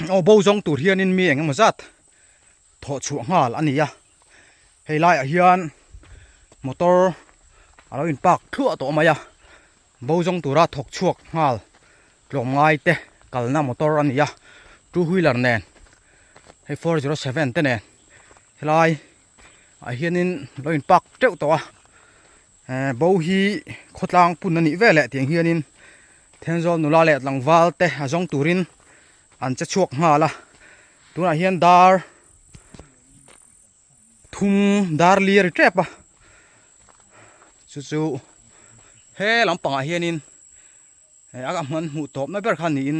Aw bo zawng tur hianin mi eng emaw zat thawh chhuah nghal a ni a, hei laiah hian motor a lo in park thluah tawh mai a, bo zawng tura thawk chhuak nghal tlawmngai te kalna motor a ni a, two wheeler nen hei 407 te nen helai ah hianin lo in park teuh tawh a. Eh bo hi khawtlang pun a nih veleh tiang hianin Thenzawl nula leh tlangval te a zawng turin an che chhuak nghal a tunah hian dar thum dar li a ri tep a chu chu he lampangah hianin eh a hman hmuh tawpna ber kha niin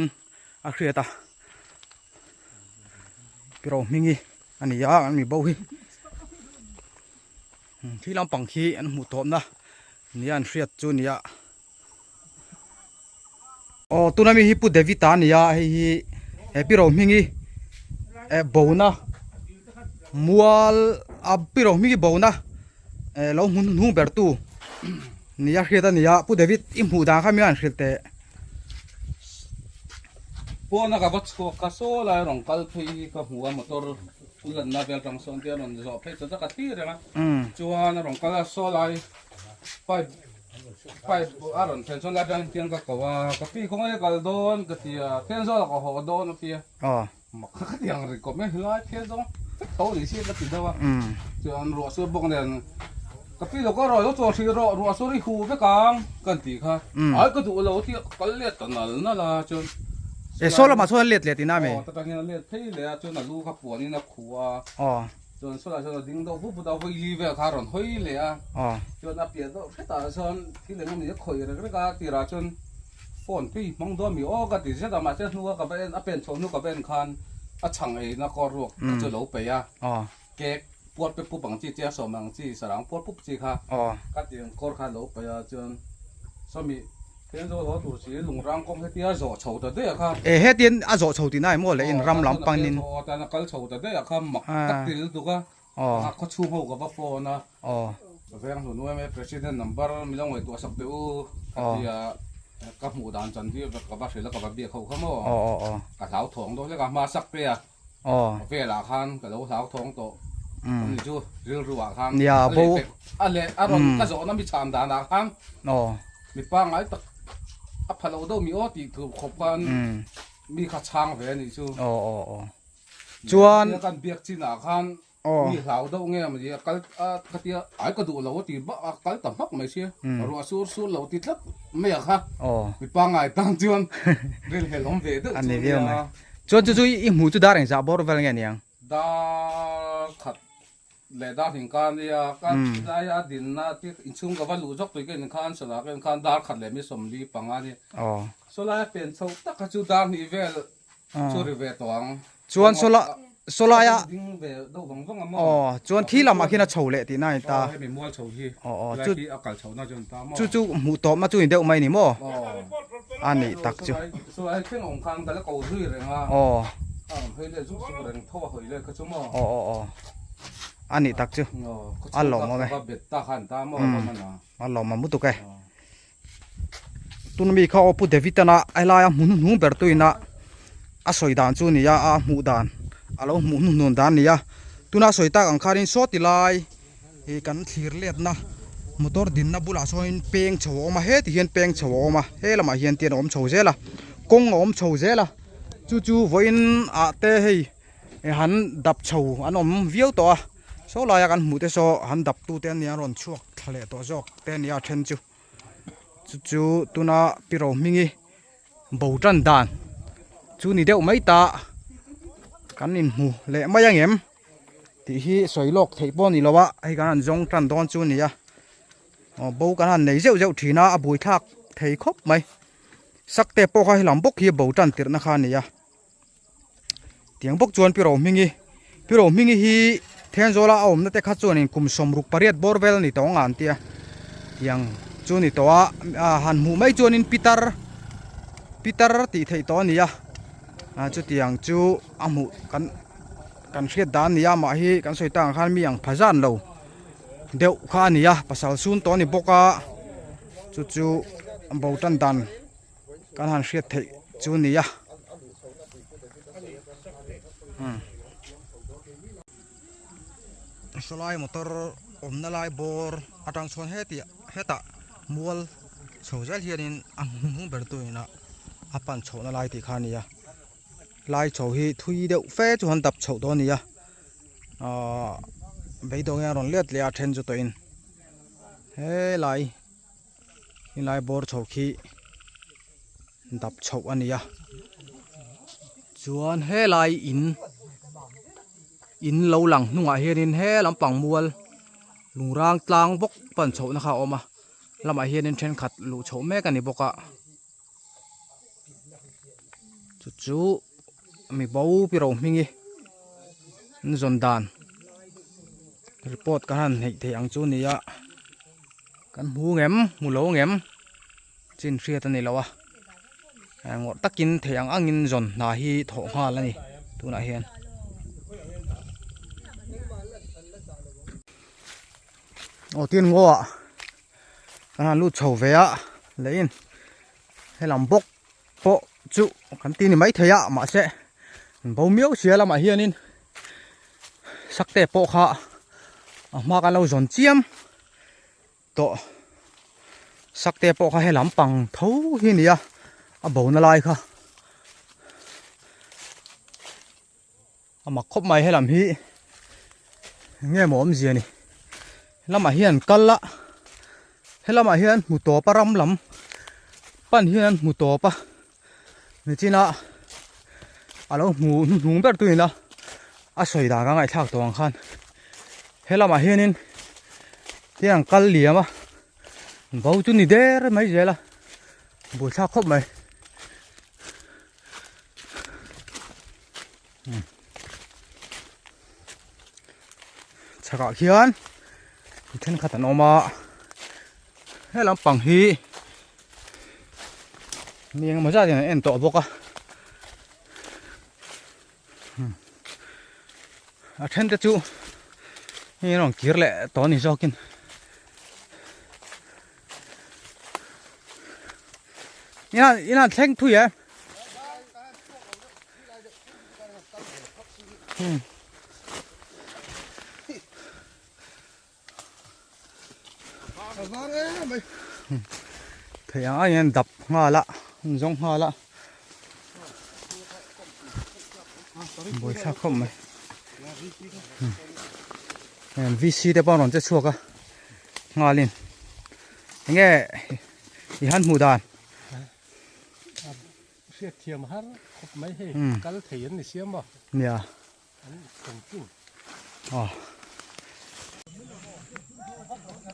a hriat a pi Rohmingi a ni a an mi bo hi. Khi lampang khi an hmuh tawpna nia an hriat chu nia. Aw tuna mi hi Pu David-a a ni a hei hi he pi Rohmingi eh bona mual a pi Rohmingi bona eh lo hmu hnung ber tu nia hriat a ni a Pu David i hmuh dan kha mi han hrilh teh. Pawna ka va chhuak kha saw lai rawn kal phei hi ka hmu a motor. U lanna vel tang sawn te a rawn zawh phei chaw tak a thlir reng a, chuan a rawn kal a saw lai pipe pipe a rawn thlen sawn lai atangin tiang ka ko a, ka pi khawnge ka kal dawn ka ti a, Thenzawl ah ka haw dawn a ti a, mak kha ka ti ang ri kawp mai helai Thenzawl vek tho ni si ka ti deuh a, chuan ruah sur bawk nen ka pi lo ka rawi lo chaw hrih rawh ruah sur i huh vek ang ka ti kha, ai ka duh lo a ti a ka kal let ta nal nal a chuan. E saw lamah chuan a let leh tihna ami? Aw ta tangin a let phei leh a chuan a lu kha puanin a khuh a. Aw. Chuan saw lah chuan a ding deuh vut vut a vawi li vel kha a rawn hawi leh a. Aw. Chuan a piah deuh hretah chuan thil eng emaw ni a khawih rek rek a tirah chuan phone phei hmang dawn mi aw ka ti zet a mahse hnua ka va en a pen chhoh hnu ka va en khan a chhang eina kawr ruak kha chu a lo peih a. Aw. Cake puar pe pup ang chi chiang sawm ang chi sarang puar pup chi kha. Aw. Ka ti ang kawr kha a lo peih a chuan sawmi Thenzawl haw tur si lungrang kawng hetia zawh chho ta daih a kha. E hetian a zawh chho tihna emaw leh in ram lam panin. Aw tan a kal chho ta daih a kha mak tak ti lutuk a. Aw. A khaw chhung ho ka va phone a. Aw. Veng hlun UMA president number min lo ngaihtuah sak teh u ka ti a ka hmuh dan chan hi ka va hrilh a ka va biak ho kha maw. Aw aw aw. Ka hlauthawng deuh hlek a hma sak pe a. Aw. Velah khan ka lo hlauthawng tawh. Umm. Ani chu rilru ah khan. Nia bo. A leh a rawn ka zawhna mi chhan dan ah khan. Aw. Mi pangngai tak a pha lo deuh mi aw tih tur khawp khan mi kha chhang ve anih chu. Aw aw aw. Chuan. Kan biak chin ah khan mi hlau deuh nge mawni a kal a khatia ai ka duh lo a ti bak a kal ta hmak mai sia. Ruah sur sur lo ti tlat mai ah kha. Aw. Mi pangngai tan chuan rilhlel awm ve deuh chu nia. Chuan chu chu i hmuh chu dar engzah bawr vel nge niang? Dar khat leh dar hling ka nia, ka lai a dinna te inchhung ka va luh zawk tui ka in khan sawlah ka en khan dar khat leh mi 40 panga nia. Sawlai a pen chho tak kha chu dar hnih vel chu ri ve tawh ang. Chuan sawla sawlai a ding ve deuh vang vang a maw? Aw chuan thi lamah khian a chho leh tihna a ni ta. Aw hemi mual chho hi Aw helai hi a kal chhohna chu a ni ta maw? Chu chu hmuh tawpna chu ni deuh mai ni maw? Aw. A nih tak chu. Sawlai thleng awm khan ka la ko zui reng a. Aw. A rawn hawi leh zuk zuk reng tho a hawi leh kha chu maw? Aw aw aw. A nih tak chu. Aw A lawmawm e. ka bet ta khan ta maw a rawn a. A lawmawm lutuk e. Tun mi kha aw Pu David ana a helaia hmu hnuhnung ber tuina a sawi dan chu a ni a a hmuh dan a lo hmuh hnuhnun dan a ni a tuna sawi tak ang khanin saw ti lai ih kan thlir letna motor dinna bulah sawnin peng chho a awm a heti hian peng chho a awm a he lamah hian tian a awm chho zel a kawng a awm chho zel a chu chu vawiin ah te hei han dap chho an awm viau tawh a saw laia kan hmuh te saw han dap tu te ania rawn chhuak thla leh tawh zawk te a ni a then chu. Chu chu tuna pi Rohmingi bo tan dan chu ni deuh mai ta kan inhmu leh mai ang em tih hi sawi lawk theih pawh a ni lo a hei kan han zawng tan dawn chu a ni a aw bo kan han nei zeuh zeuh thin a a buaithlak thei khawp mai sakte pawh kha helam bawk hi bo tan tirhna kha a ni a. Tiang bawk chuan Pi Rohmingi Pi Rohmingi hi Thenzawla a awmna te kha chuanin kum 68 bawr vel a ni tawh ang a an ti a tiang chu a ni tawh a han hmuh mai chuanin pitar pitar tih theih tawh a ni a chutiang chu a hmuh kan kan hriat dan a ni a amah hi kan sawi tak ang khan mi ang pha zan lo deuh kha a ni a pasal sun tawh a ni bawk a chu chu bo tan dan. Kan han hriat theih chu a ni a. Sawlai motor awmna lai bawr atang chuan heti hetah mual chho zel hianin a hnung ber tu inah a pan chhohna lai tih kha a ni a lai chho hi thui deuh fe chu an dap chhoh dawn a ni a ahh beidawng hian a rawn let leh a then chu tawhin helai helai bawr chho khi dap chhoh a ni a chuan helai in in lo lang hnungah hianin he lampang mual lungrang tlang bawk pan chhohna kha a awm a lamah hianin thenkhat luh chhoh mek a ni bawk a chu chu mi bo pi ro hming hi an zawn dan report kan han neih theih ang chu a ni a kan hmu ngem hmu lo ngem chin hriat a ni lo a ngawrh takin theih ang angin zawn hna hi thawh nghal a ni tunah hian. Aw tin ngaw ah kan han lut chho ve a leh in helam bawk pawh chu kan ti ni maithei a mahse an bo miau sia lamah hianin sakte pawh kha a hma kan lo zawn chiam tawh sakte pawh kha helam pang tho hi a ni a a bo na lai kha a mak khawp mai helam hi eng nge maw awmzia ni helamah hian kal a helamah hian hmu tawp a ram lam pan hian an hmu tawp a nichina a lo hmu hnuhnung ber tuin a a sawi dan ka ngaihthlak tawh ang khan helamah hianin tin an kal liam a bo chu ni der mai zel a buaithlak khawp mai. Chhakah khian mi thenkhat an awm a he lampang hi mi engemaw zat in an en tawh bawk a a then te chu hei an rawn kir leh tawh a ni zawkin. Ina thleng thui e. Thei ang ang hian dap nghal a an zawng nghal a buaithlak khawp mai VC te pawh an rawn che chhuak a nghalin enge i han hmuh dan. Hriat thiam har khawp mai hei kal thei an ni siam a. Nia. An awm chu. Aw.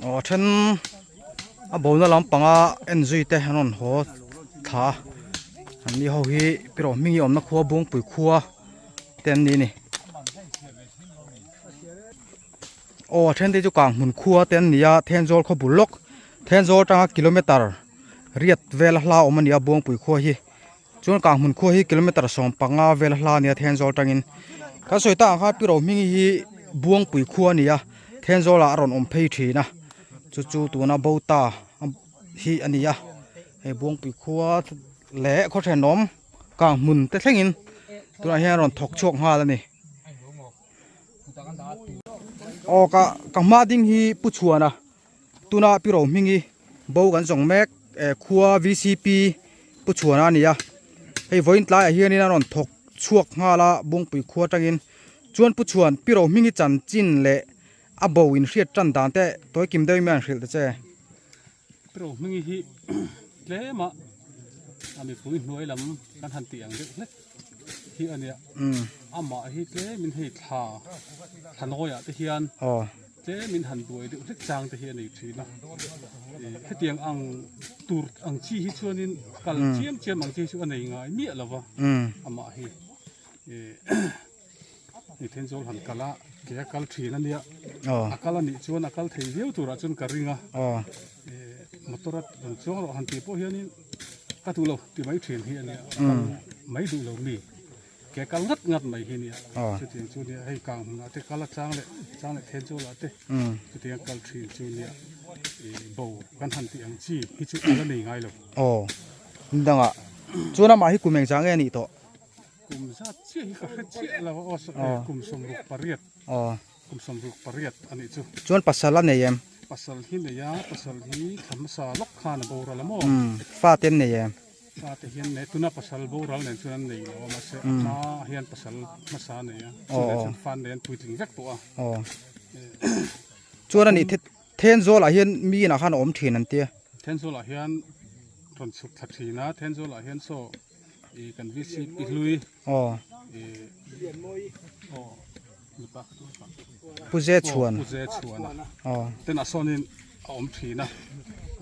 Aw then a bona lampanga en zui te an rawn haw thla a. An ni ho hi pi rawh hming hi awmna khua Buangpui khua te an ni a ni. Aw a then te chu Kanghmun khua te an ni a Thenzawl khaw bul lawk Thenzawl atanga kilometer riat vel a hla awm a ni a Buangpui khua hi chuan Kanghmun khua hi kilometer 15 vel a hla a ni a Thenzawl atangin kan sawi tak ang khan Pi Rohmingi hi Buangpui khua a ni a Thenzawl ah a rawn awm phei thin a chu chu tuna bo ta hi a ni a hei Buangpui khua leh khaw thenawm Kanghmun te thlengin tunah hian a rawn thawk chhuak nghal a ni. Aw ka ka hma ding hi Pu Chhuana tuna Pi Rohmingi bo kan zawng mek eh khua VCP Pu Chhuana a ni a hei vawiin tlaiah hianin a rawn thawk chhuak nghal a Bungpui khua atangin chuan Pu Chhuan Pi Rohmingi chanchin leh a bo inhriat tan dan te tawi kim deuhin mai an hrilh ta che. Pi Rohmingi hi tlem a a mipui hnuai lam kan han tih ang deuh hlek hi a nia amah hi tlemin hei thla thla nawiah te hian tlemin han buai deuh hlek chang te hi a nei thin a hetiang ang tur ang chi hi chuanin kal chiam chiam ang chi hi chu a nei ngai miah lo va amah hi Ni Thenzawl han kal a, ke a kal thin a nia. A kal a nih chuan a kal thei viau turah chuan ka ring a. Motor a rawn chuang rawh han tih pawh hianin ka duh lo ti mai thin hi a nia. A kal mai duh lo mi. Ke a kal ngat ngat mai hi a nia. Chutiang chu a nia hei kang hmunah te kal a chang leh chang leh Thenzawlah te chutiang a kal thin chu a nia. Bo kan han tih ang chi hi chu a la nei ngai lo. Aw, dangah chuan amah hi kum engzah nge a nih tawh? Kum zat chiah hi ka hre chiah lo a aw kum 68. Aw. Kum 68 a nih chu. Chuan pasal a nei em? Pasal hi nei a, pasal hi thla hmasa lawk khan a boral a maw? Umm, fate an nei em? Fate hian nei, tuna pasal boral nen chuan an nei lo a, mahse a hma hian pasal hmasa a nei a, chu nen chuan fa an nei an puitling vek tawh a. Aw. Chuan a nih Thenzawl ah hian mi inah khan a awm thin an tia. Thenzawl ah hian rawn chhuk thla thin a, Thenzawl ah hian saw ih kan VCP hlui aw aw mipa kha chu Pu Ze Chhuan Pu Ze Chhuan a aw ten ah sawnin a awm thin a,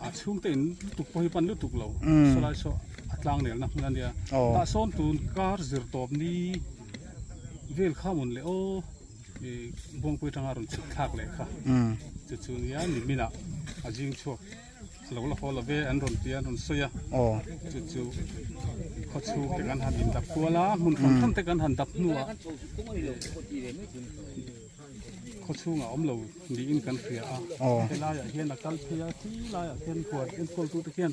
a chhungte in lutuk pawh hi pan lutuk lo sawlai saw a tlang nelna hmun a nia tah sawn tun kar zir tawp ni vel kha mawn le aw. I Buangpui atanga rawn chhuk thlak leh kha chu chu nia nimin ah a zing chhuak a lo la haw lo ve an rawn ti a an rawn sawi a chu chu khaw chhung te kan han in dap kual a hmun hran hran te kan han dap hnu ah khaw chhung ah awm lo niin kan hria a helai ah hian a kal phei a khi lai ah khian huan enkawl tu te khian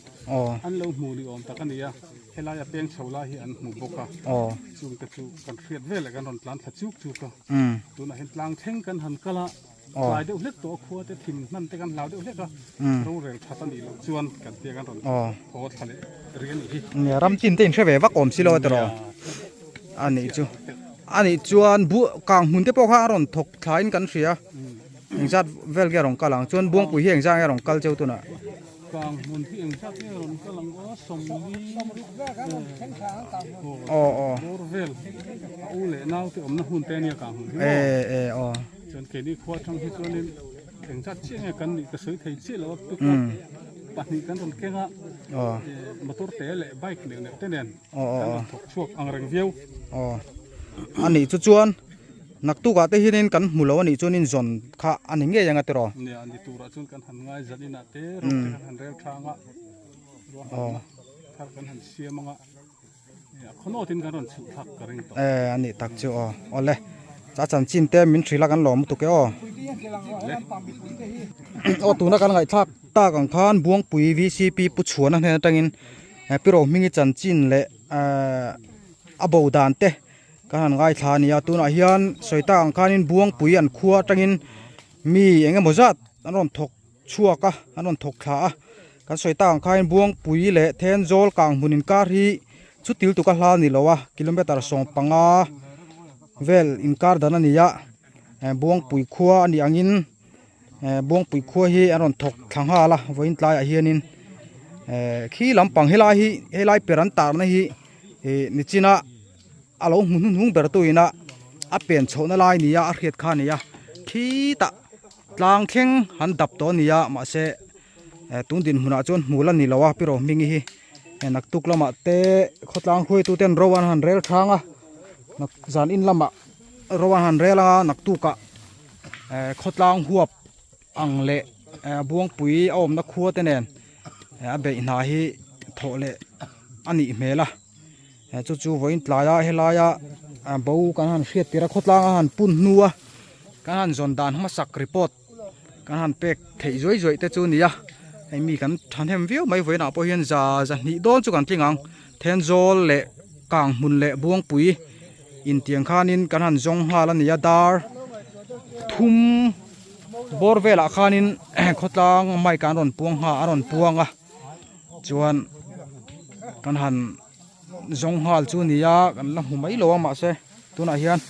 an lo hmu ni awm tak a ni a. Helaia peng chho lai hi an hmu bawk a, chungte chu kan hriat veleh kan rawn tlan thla chuk chuk a, tunah hian tlang thleng kan han kal a, tlai deuh hlek tawh a khua te thim hman te kan hlau deuh hlek a, rorel that a nih loh chuan kan tia kan rawn haw thla leh rih a nih hi. Nia ram tin te inhre ve vak awm si lo a tiraw a nih chu a nih chuan buh kang hmun te pawh kha a rawn thawk thlain kan hria engzat vel nge a rawn kal ang chuan Buangpui hi engzat nge a rawn kal cheu tunah. Kang hmun hi engzat nge rawn kal ang aw sawmli aw aw bawr vel a u leh nau te awmna hmun te ania kang hmun hi e e aw chuan keini khua atang hi chuanin engzat chiah nge kan nih ka sawi thei chiah lo a pickup pahnih kan rawn keng a aw motor te leh bike neuh neuh te nen aw kan rawn thawk chhuak ang reng viau aw anih chu chuan Naktukah te hianin kan hmu lo a nih chuanin zawn kha a ni ngei ang a tiraw? Nia, ni turah chuan kan han ngai zan inah te ro te kan han rel thang a, ruahmanna thar kan han siam ang a, a khawnawtin kan rawn chhuh thlak ka ring tawh. E, a nih tak chu aw. Awle, cha chanchin te min hrilh a kan lawm lutuk e aw. Aw, tuna kan ngaihthlak tak ang khan Buangpui VCP Pu Chhuana hnen atangin Pi Rohmingi chanchin leh a bo dan te Kan han ngaithla a ni a, tunah hian sawi tak ang khanin Buangpui an khua atangin mi eng emaw zat an rawn thawk chhuak a, an rawn thawk thla a, kan sawi tak ang khanin Buangpui leh Thenzawl kang hmun inkar hi chu til tuka hla a ni lo a, kilometer 15 vel inkar dan a ni a, Buangpui khua a nih angin Buangpui khua hi an rawn thawk thla nghal a, vawiin tlaiah hianin khi lampang helai hi helai per an tarna hi ih nichina. A lo hmu hnuhnung ber tu ina a pen chhohna lai nia a hriat kha a ni a khitah tlang thleng han dap tawh a ni a mahse eh tun dinhmunah chuan hmul a ni lo a pi Rohmingi hi hei naktuk lamah te khawtlang hruaitu ten ro an han rel thang a nak zan in lamah ro an han rel anga naktukah eh khawtlang huap ang leh eh Buangpui a awmna khua te nen a beih hna hi thawh leh a nih hmel a. Chu chu vawiin tlaia helaia bo kan han hriat tir a khawtlang a han pun hnu a kan han zawn dan hmasak report kan han pek theih zuai zuai te chu a ni a hei mi kan thahnem viau mai vawiinah pawh hian za zahnih dawn chu kan tling ang Thenzawl leh kang hmun leh Buangpui intiang khanin kan han zawng nghal a ni a dar thum bawr velah khanin khawtlang mic ah an rawn puang nghal a rawn puang a. Chuan kan han zawng nghal chu a ni a kan la hmu mai lo a mahse tunah hian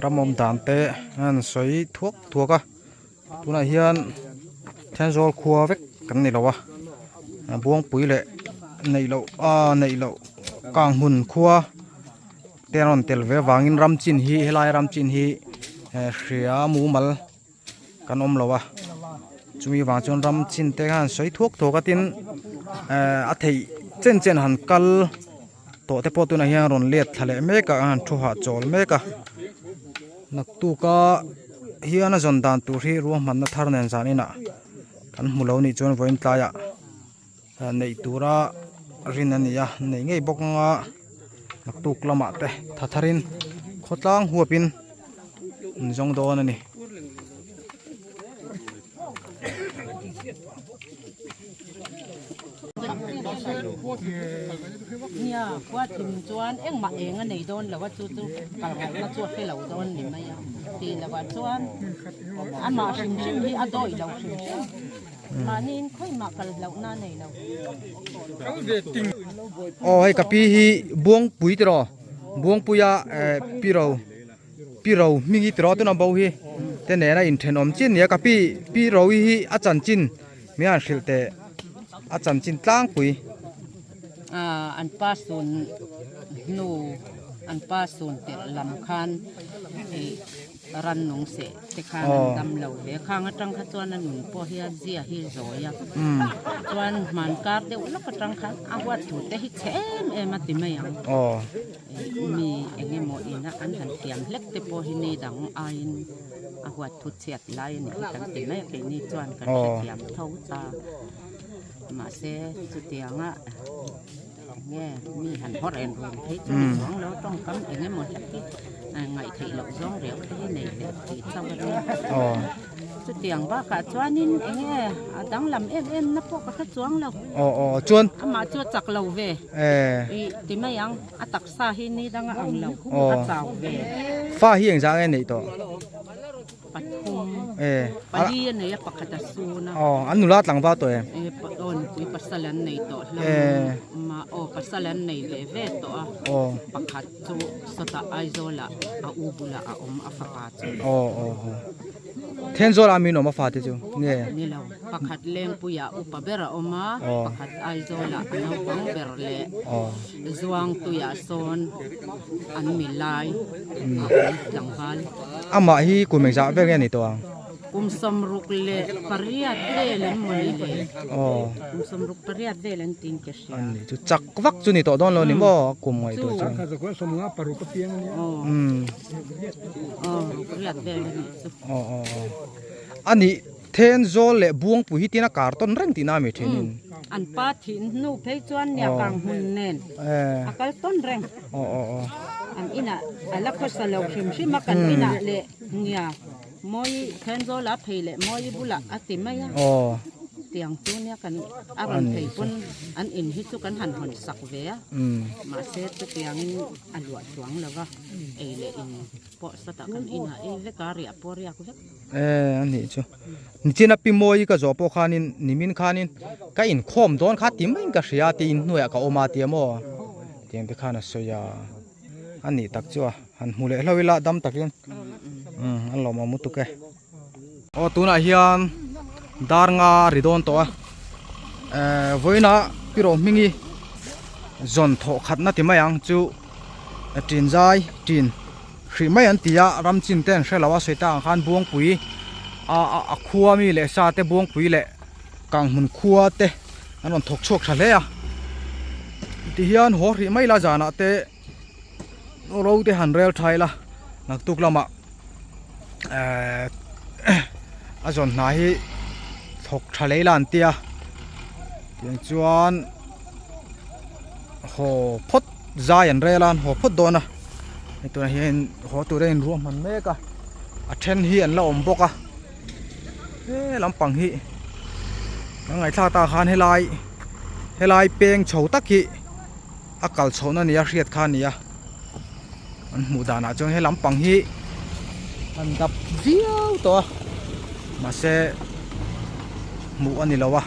Ram awm dan te an sawi thuak thuak a tunah hian Thenzawl khua vek kan ni lo a Buangpui leh neih loh a neih loh kang hmun khua te an rawn tel ve avangin ram chin hi helai ram chin hi hria mumal kan awm lo a chumi vang chuan ram chin te khan sawi thuak thuak a tin ehh a theih chen chen han kal tawh te pawh tunah hian rawn let thla leh mek a an han thu hahchawl mek a naktuk a hian a zawn dan tur hi ruahmanna thar nen zan inah kan hmu lo nih chuan vawiin tlaiah neih tura rin a ni a neih ngei bawk anga naktuk lamah te tha tharin khawtlang huapin an zawng dawn a ni. Nia khua thim chuan engmah eng a nei dawn lo a chu chu kal ngaihna chu a hre lo dawn ni mai a ti lo ah chuan amah hrim hrim hi a dawih lo hrim hrim. Mahniin khawimah kal hlauhna a nei lo. Aw hei ka pi hi Buangpui tiraw Buangpuia eh piro piro hmingi tiraw tuna bo hi te nena inthenawm chin nia ka pi piro hi a chanchin min han hrilh teh a chanchin tlangpui. Ah an pa sun hnu an pa sun telh lam khan ih. Rannung seh te khan an dam lo hle. Khang atang kha chuan a nun pawh hi a zia hi zawi a. Chuan hman kar deuh lawk atang khan a huat thu te hi chhe em em a ti mai ang. Mi eng emaw ina an han thiam hlek te pawh hi ni dang aiin a huat thu chhiat lai a nih hi kan ti mai a. Keini chuan kan hrethiam tho ta. Mahse chutianga nge mi han hawr en run phei chu ni chuang lo tawngkam eng emaw hlek hi ngaih theih loh zawng riau te hi nei leh tih chauh a nia. Chutiang bakah chuanin eng nge a danglam em em na pawh ka hre chuang lo. Amah chu a chak lo ve ih ti mai ang a taksa hi ni danga ang lo a chau ve. Fa hi engzah nge neih tawh? Pathum pali a nei a pakhat a sun a. Aw an nula tlangval tawh em? Aw nupui pasal an nei tawh hlawm a aw pasal an nei ve ve tawh a pakhat chu sawtah Aizawlah a u bulah a awm a fapa chu. Aw aw aw Thenzawlah mi an awm a fate chu nge? Ni lo pakhat Lengpuiah upa ber a awm a pakhat Aizawlah a naupang ber leh Zuangtuiah sawn an mi lai a awm tlangval. Amah hi kum engzah vel nge a ni tawh ang? Kum 68 vel an maw ni le? Aw. Kum 68 vel an tiin ka hria. Ani chu chak vak chu ni tawh dawn lo ni maw kum ngaihtuah chuan. Aw. Aw ruk riat vel a nih chu. Aw aw aw. Anih Thenzawl leh Buangpui hi tina kar tawn reng tihna a mi thenin. An pa thih hnu phei chuan nia kang hmun nen a kal tawn reng. An inah a la khawsa lo hrim hrim a kan inah leh nia Mawi Thenzawl a phei leh Mawi bulah a ti mai a. Tiang chu nia kan a rawn phei pawn an in hi chu kan han hawn sak ve a. Mahse chutiangin a luah chuang lo va ei leh in pawh sawtah kan inah ei vek a riah pawh riak vek. Eh a nih chu nichina pi mawi ka zawh pawh khanin nimin khanin ka inkhawm dawn kha ti maiin ka hria a tiin hnuaiah ka awm a tia maw tiang te khan a sawi a a nih tak chu a han hmu leh hlauh ila dam takin umm an lawmawm lutuk e aw tunah hian dar nga a ri dawn tawh a eh vawiinah pi rawh hmingi zawn thawh khatna ti mai ang chu ṭin zai ṭin. Hrih mai an ti a, ram chin te an hre lo a, sawi tak ang khan Buangpui a a khua mi leh sa te Buangpui leh Kanghmun khua te an rawn thawk chhuak tha hle a. Tihian haw hrih mai la zanah te ro te han rel tha ila naktuk lamah ehh a zawn hna hi thawk tha leh ila an tia tiang chuan haw phawt zai an rel a an haw phawt dawn a. Hei tunah hian haw tur a inruahman mek a a then hi an la awm bawk a he lampang hi kan ngaihthlak tak khan helai helai peng chho tak hi a kal chhohna nia hriat kha a ni a an hmuh danah chuan he lampang hi an dap viau tawh a mahse hmuh a ni lo a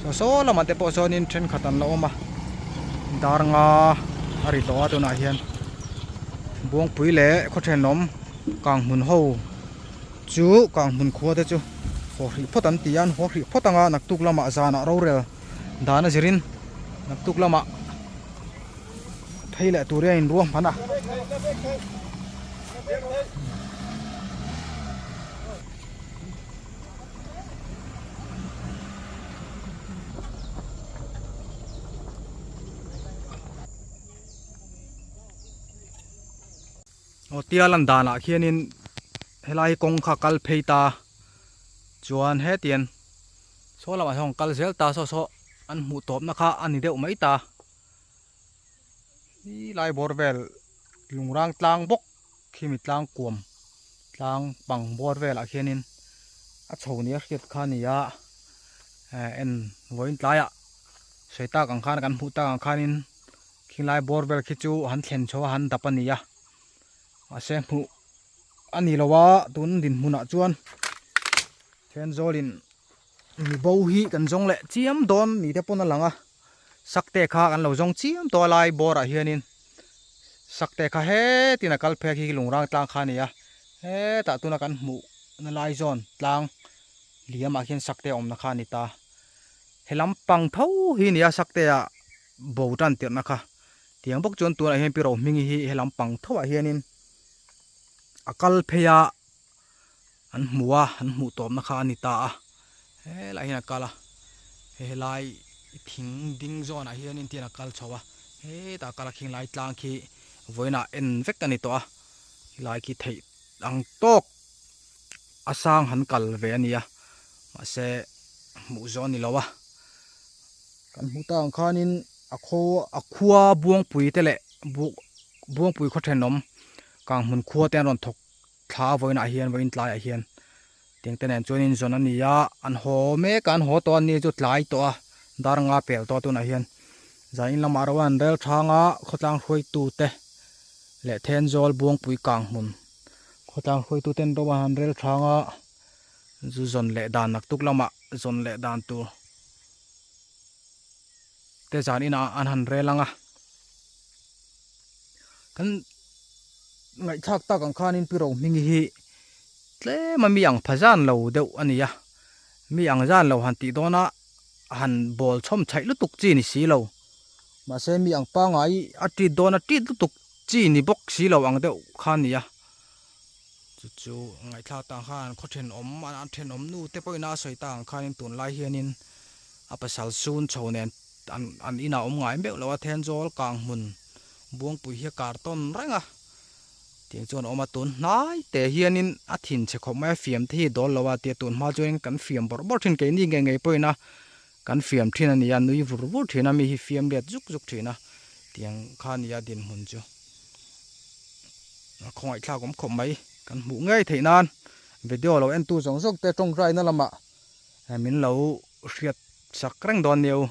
saw saw lamah te pawh chuanin thenkhat an la awm a dar nga a ri tawh a tunah hian Buangpui leh khaw thenawm kang hmun ho chu kang hmun khua te chu haw hrih phawt an ti a an haw hrih phawt ang a naktuk lamah zanah rorel dan a zirin naktuk lamah phei leh tur hian inruahman a. Aw tia lan danah khianin helai kawng kha kal phei ta chuan hetian saw lamah hian kal zel ta saw saw an hmuh tawpna kha a ni deuh mai ta helai bawr vel lungrang tlang bawk. Khimi tlang kuam tlang pang bawr velah khianin a chho nia hriat kha a ni a eh en vawiin tlaiah sawi tak ang khan kan hmuh tak ang khanin khilai bawr vel khi chu han thlen chho a han dap a ni a mahse hmuh a ni lo a tun dinhmunah chuan Thenzawl-in mi bo hi kan zawng leh chiam dawn ni te pawn a lang a. Sakte kha kan lo zawng chiam tawh a lai bawrah hianin sakte kha hetin a kal phei a khi lungrang tlang kha a ni a hetah tuna kan hmuh na lai zawn tlang liamah khian sakte a awmna kha a ni ta he lampang tho hi a ni a sakte ah bo tan tirhna kha tiang bawk chuan tunah hian pi Rohmingi hi he lampang tho ah hianin a kal phei a. An hmu a, an hmuh tawpna kha a ni ta a, helaiah hian a kal a, helai thing ding zawnah hianin tihian a kal chho a, hetah a kal a khing lai tlang khi vawiinah en vek a ni tawh a, helai khi theih ang tawk a sang han kal ve a ni a, mahse hmuh zawh a ni lo a. Kan hmuh tak ang khanin a khaw a khua buangpui te leh buh buangpui khaw thenawm kang hmun khua te an rawn thawk thla a vawiinah hian vawiin tlaiah hian tiang te nen chuanin zawn a ni a an haw mek a an haw tawh a ni chu tlai tawh a dar nga pel tawh a tunah hian zanin lamah erawh an rel thang a khawtlang hruaitu te leh thenzawl buangpui kang hmun khawtlang hruaitu ten ro an han rel thang a zu zawn leh dan naktuk lamah zawn leh dan tur. Te zan inah an han rel ang a kan ngaihthlak tak ang khanin pi Rohmingi hi tlem a mi ang pha zan lo deuh a ni a mi ang zan lo han tih dawn a han bawl chhawm chhaih lutuk chi ni si lo mahse mi ang pangai a tit dawn a tit lutuk chi ni bawk si lo ang deuh kha a ni a chu chu ngaihthlak tak ang khan khaw thenawm an thenawm nu te pawhin a sawi tak ang khanin tunlai hianin. A pasal sun chho nen an an inah awm ngai meuh lo a, Thenzawl kang hmun Buangpui hi a kar tawn reng a, tiang chuan a awm a, tun hnai te hianin a thin chhe khawp mai a, fiam te hi dawl lo a tia tun hma chuanin kan fiam bawrh bawrh thin keini ngei ngei pawhin a kan fiam thin a ni a, nui vur vur thin a, mi hi fiam let zuk zuk thin a, tiang kha a ni a dinhmun chu a khawngaihthlak awm khawp mai kan hmuh ngei theih nan video lo entu zawng zawng te tawngtaina lamah. Min lo hriat sak reng dawn nia u.